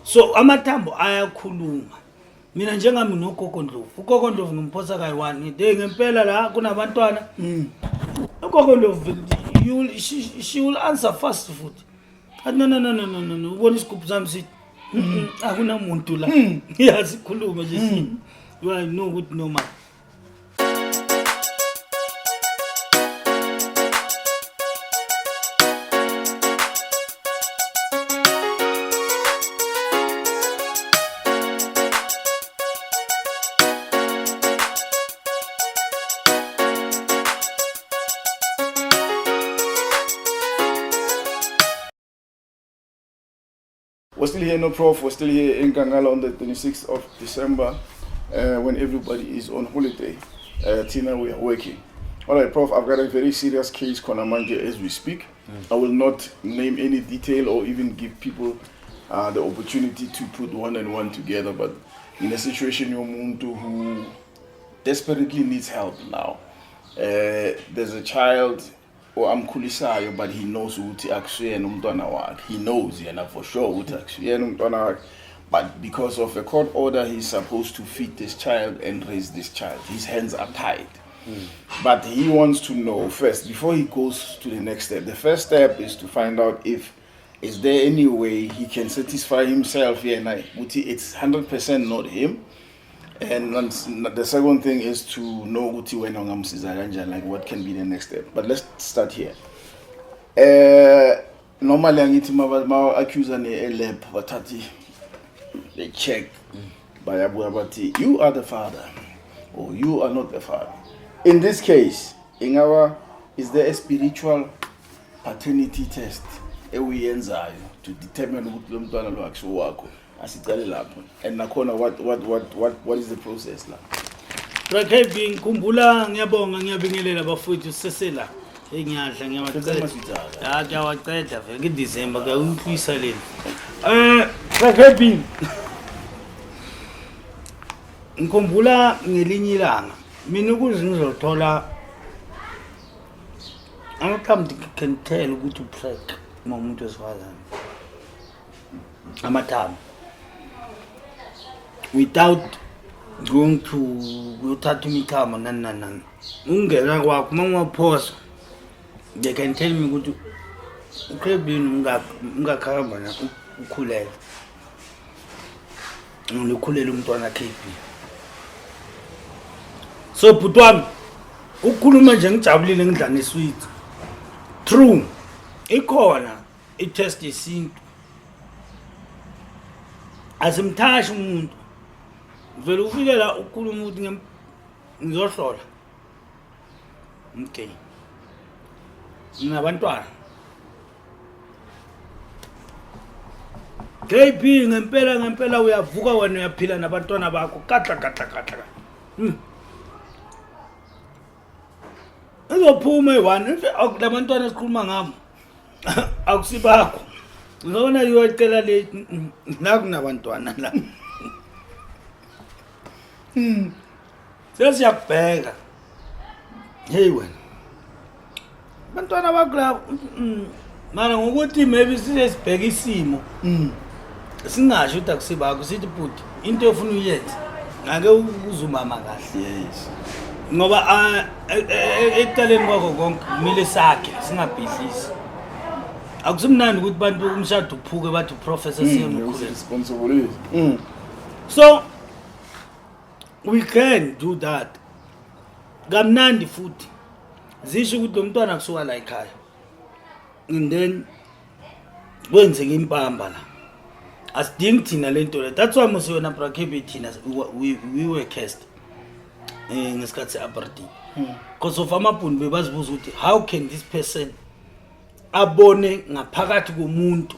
So amathambo ayakhuluma. Mina njengami nogogo Ndlovu, ugogo Ndlovu ngimphosa kayi-one, ngithi hey, ngempela la kunabantwana. Ugogo Ndlovu, she will answer fast futhi. Athi no, no, no, no, no, no, no, ubona isigubhu sami sithi akunamuntu la. Yasikhuluma nje sithi you know ukuthi noma. We're still here, no prof. We're still here in Nkangala on the 26th of December, when everybody is on holiday. Tina, we are working. All right, Prof, I've got a very serious case, khona manje, as we speak. I will not name any detail or even give people the opportunity to put one and one together, but in a situation, yomuntu who desperately needs help now. There's a child or amkhulisayo, but he knows ukuthi akusuyena umntwana wakhe. He knows yena for sure ukuthi akusuyena umntwana wakhe, but because of a court order he's supposed to feed this child and raise this child. His hands are tied. But he wants to know first before he goes to the next step. The first step is to find out if is there any way he can satisfy himself yena ukuthi it's 100% not him. And the second thing is to know ukuthi wena ungamsiza kanjani, like what can be the next step. But let's start here. Normally angithi ma accuse ne lab, bathathi they check, bayabuya bathi you are the father or you are not the father. In this case, ingaba is there a spiritual paternity test ewuyenzayo to determine ukuthi lo mntwana lo akusiwo wakho? Asicale lapho. And nakhona, what is the process la? KB, ngikhumbula, ngiyabonga, ngiyabingelela bafowethu sisesela. Hey, ngiyadla, ngiyawaceda. Fetsa maswitsa. Ya, kuyawaceda vele ke December, kuyawuhlwisa leni. KB, ngikhumbula ngelinye ilanga mina ukuze ngizothola amathambo, can tell ukuthi upreg uma umuntu wesifazane amathambo without going to kuyothatha imichamo nani nani nani. Ukungena kwakho uma ngiwaphosa, they can tell me ukuthi uKevin ungakhamba na ukhulele, ngikhulele umntwana KB. So bhuti wami, ukukhuluma nje ngijabulile, ngidla nesweet. True, ikhona i-test yesintu, asimthashi umuntu, vele ufike la ukhuluma ukuthi ngizohlola, okay, nginabantwana KB, ngempela ngempela uyavuka wena, uyaphila nabantwana bakho, katla katla katla. Izophuma eyi-one labantwana esikhuluma ngabo akusibakho. Ngizobona uyocela le la kunabantwana la. Sesiyakubheka, hey wena, bantwana bakho la. Mara ngokuthi maybe size sibheke isimo, singasho ukuthi akusibakho, sithi bhuti, into ofuna uyenze ngake uze umama kahle. Ngoba ekuqaleni kwakho konke kumele sakhe, singabhidlisi. Akusimnandi ukuthi bantu umshado uphuke, bathi uprofessor siyenokhulela. Responsibility. So we can do that kamnandi futhi, zisho ukuthi lo mntwana kusuka la ekhaya and then kwenzeka impamba la, asidingi thina lento le. That's why mos wena bra KB, thina we were cursed ngesikhathi se-apartheid because of amabhunu. Bebazibuza ukuthi how can this person abone ngaphakathi komuntu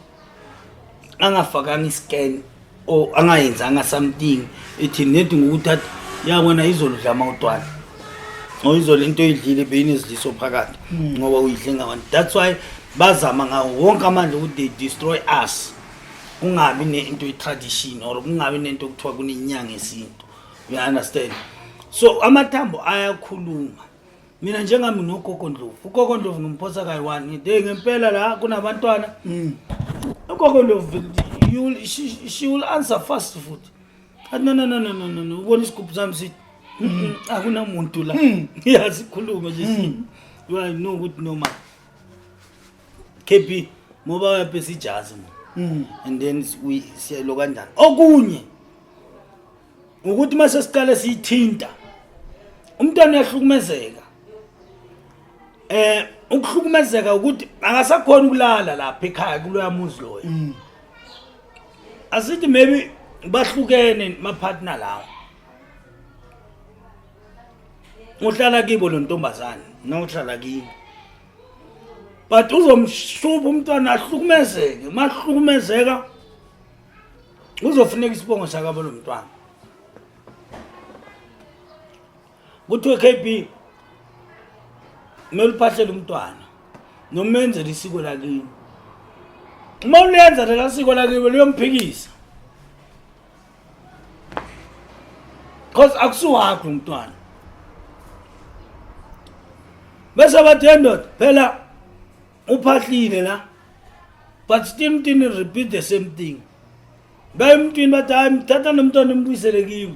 angafakanga iscan or angayenzanga something ethi nethi ngokuthi athi yabona izolo udla amawutwana or izolo into oyidlile beyinezidliso phakathi ngoba uyidle ngabantu. That's why bazama ngawo wonke amandla ukuthi they destroy us, kungabi nento ye-tradition or kungabi nento okuthiwa kunenyanga yesintu, you understand? So amathambo ayakhuluma. Mina njengami nogogo Ndlovu, ugogo Ndlovu ngimphosa kayi-one, ngithi hey, ngempela la kunabantwana. Ugogo Ndlovu, You will, she will answer fast futhi. Athi, "No, no, no, no, no, no, no." Ubona isigubhu sami sithi, akunamuntu la." Yasikhuluma nje you I know ukuthi noma KB ngoba uyapesa ijazi mo and then we siyalo kanjani. Okunye ukuthi mase siqale siyithinta, umntwana uyahlukumezeka. Ukuhlukumezeka ukuthi akasakhona ukulala lapha ekhaya kuloya muzi loyo. Asithi maybe bahlukene ma-partner lawo, uhlala kibo lo ntombazane nohlala kini, but uzomshupha umntwana ahlukumezeke. Mahlukumezeka, uzofuneka isibongo sakabo lo mntwana. Kuthiwe, KB, kumele uphahlele umntwana noma enzele isiko lakini. Uma ulenza lela siko lakini, liyomphikisa because akusuwakho umntwana. Bese bathi, "Endoda phela uphahlile la," but still mntwini repeat the same thing. Baye emntwini bathi, "Hayi, mthatha nomntwana umbuyisele kiwo."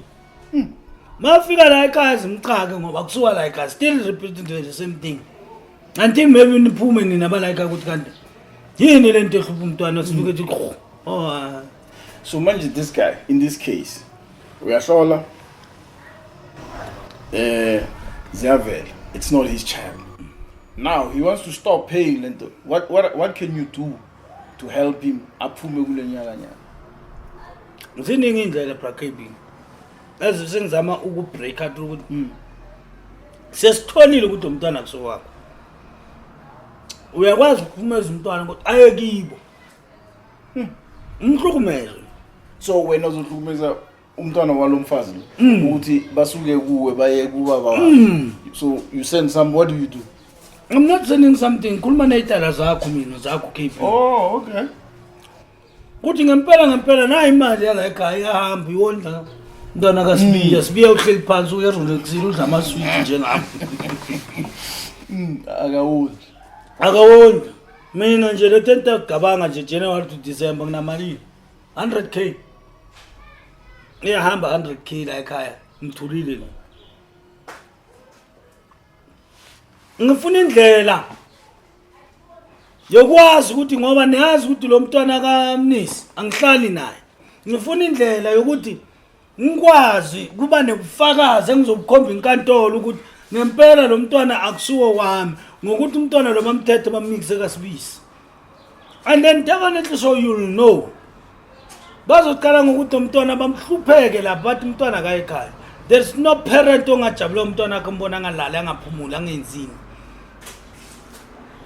Mafika la ekhaya zimchake ngoba kusuka la ekhaya, still repeating the same thing until maybe niphume nina bala ekhaya ukuthi kanti yini le nto ehlupha umntwana. Sifike ethi, "Oh, ah." So manje this guy, in this case, uyahlola, ziyavela it's not his child. Now he wants to stop paying lento. What can you do to help him aphume kule nyaka nyaka? Ziningi iy'ndlela, bra KB, ezi sengizama uku-break out ukuthi sesitholile ukuthi umntwana kusowakho. Uyakwazi ukuphumeza umntwana ukuthi aye kibo, umhlukumeze. So wena uzohlukumeza umntwana walo mfazi lo ukuthi basuke kuwe baye kubaba wakhe. So you send some, what do you do? I'm not sending something. Khuluma ney'tala zakho, mina zakho, KB. Oh, okay. Kuthi ngempela ngempela nayi imali yala ekhaya iyahamba iwondla umntwana kaSibiya. Sibiya uhleli phansi, uyerelaxile, udla amaswiti njengami. Akawondli. Akawondli. Mina nje le tente gabanga nje, January to December nginamalini? 100K iyahamba, 100K la ekhaya. Ngithulile la, ngifuna indlela yokwazi ukuthi, ngoba niyazi ukuthi lo mntwana kaMnisi angihlali naye, ngifuna indlela yokuthi ngikwazi kuba nebufakazi engizobukhomba inkantolo ukuthi ngempela lo mntwana akusuwo wami, ngokuthi umntwana lo bamthethe bamnikise kaSibisi. And then definitely, so you'll know, bazoqala ngokuthi umntwana bamhlupheke lapha, bathi umntwana akaye ekhaya. There's no parent ongajabula umntwana akhe umbona angalali, angaphumuli, angenzini.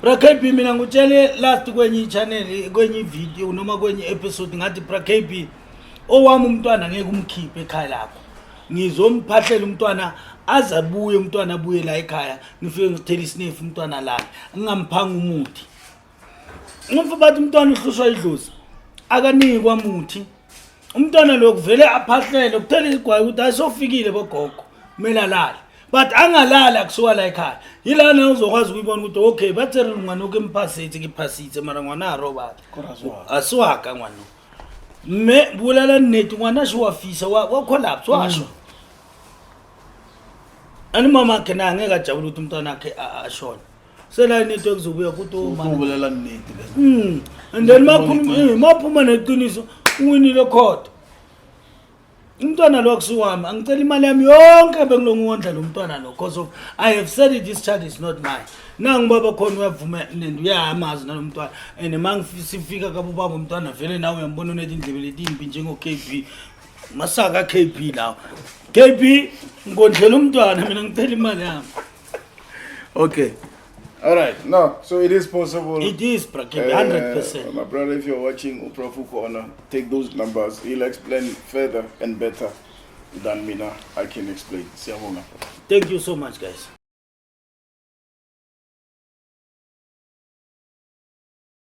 Bra KB, mina ngutshele last kwenye i-channel, kwenye i-video noma kwenye episode, ngathi, "Bra KB, owami umntwana ngeke umkhiphe ekhaya lakho. Ngizomphahlela umntwana aze abuye, umntwana abuye la ekhaya, ngifike ngithele isinefu umntwana lale, ngingamphanga umuthi." Umfo bathi umntwana uhlushwa idlozi, akanikwa muthi. Umntwana lo kuvele aphahlele, kuthela isigwayi ukuthi ayisofikile bogogo, kumele alale, but angalali akusuka la ekhaya. Yilana uzokwazi ukuyibona ukuthi okay, bathe re ngwana o ke mphasitse, ke phasitse, mara ngwana a robala, asiwaka ngwana. Mme bolela nnete, ngwana she wa fisa, wa collapse, washo ani mama akhe naye angeke ajabule ukuthi umntwana akhe ashone. Sela inetwork kuzobuya kuthi oh, man. Ubolela nnete le. And then makhuluma, maphuma neqiniso, uwinile court. Umntwana lo akusuwami, angicela imali yami yonke bengilongiwondla lo mntwana lo, because of I have said it, this child is not mine. Nangu baba khona uyavuma and uyamazi nalo mntwana, and mangisifika kabo baba umntwana vele nawe uyambona unethi indlebe letimbi njengo KB, masaka KB lawo. KB ngondlela umntwana, mina ngicela imali yami. Okay, all right. No, so it is possible. It is, bra KB, 100%. My brother, if you're watching, uProf ukhona, take those numbers. He'll explain further and better than mina I can explain. Siyabonga. Thank you so much, guys.